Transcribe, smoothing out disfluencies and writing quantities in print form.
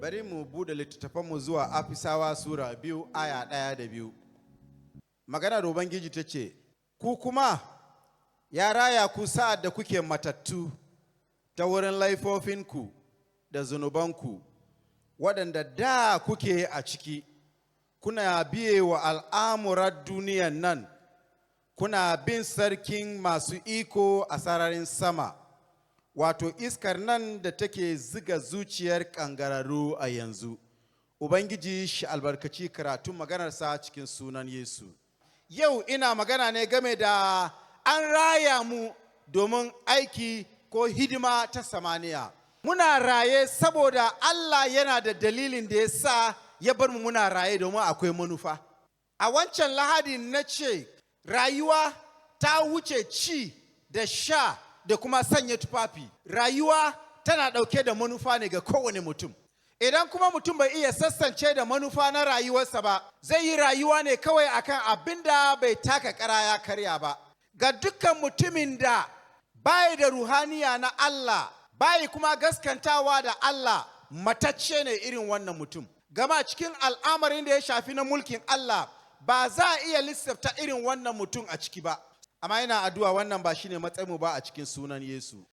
Bari mu buɗe littattafanmu zuwa Afisawa Sura 2, aya 1 da 2. Maganar Ubangiji ta ce, "Ku kuma ya raya ku sa'ad da kuke matattu ta wurin laifofinku da zunubanku, waɗanda da kuke a ciki, kuna biye wa al'amuran duniyan nan, kuna bin sarkin masu iko a sararin sama, wato iskar nan da take ziga zuciyar kangararru a yanzu." Ubangiji shi albarkaci karatun maganarsa cikin sunan Yesu. Yau ina magana ne game da an raya mu domin aiki ko hidima ta samaniya. Muna raye saboda Allah yana da dalilin da ya sa ya bar mu muna raye, domin akwai manufa. A wancan Lahadi na ce rayuwa ta wuce ci da sha da kuma sanya tufafi. Rayuwa tana ɗauke da manufa ne ga kowane mutum. Idan kuma mutum bai iya sassance da manufa na rayuwarsa ba, zai yi rayuwa ne kawai akan abin da bai taka kara ya karya ba. Ga dukkan mutumin da bai da ruhaniya na Allah, bai kuma gaskantawa da Allah, matacce ne irin wannan mutum. Gama cikin al'amarin da ya shafi na mulkin Allah, ba za a iya lissafta irin wannan mutum a ciki ba. Amma ina addu'a wannan ba shine matsayinmu ba a cikin sunan Yesu.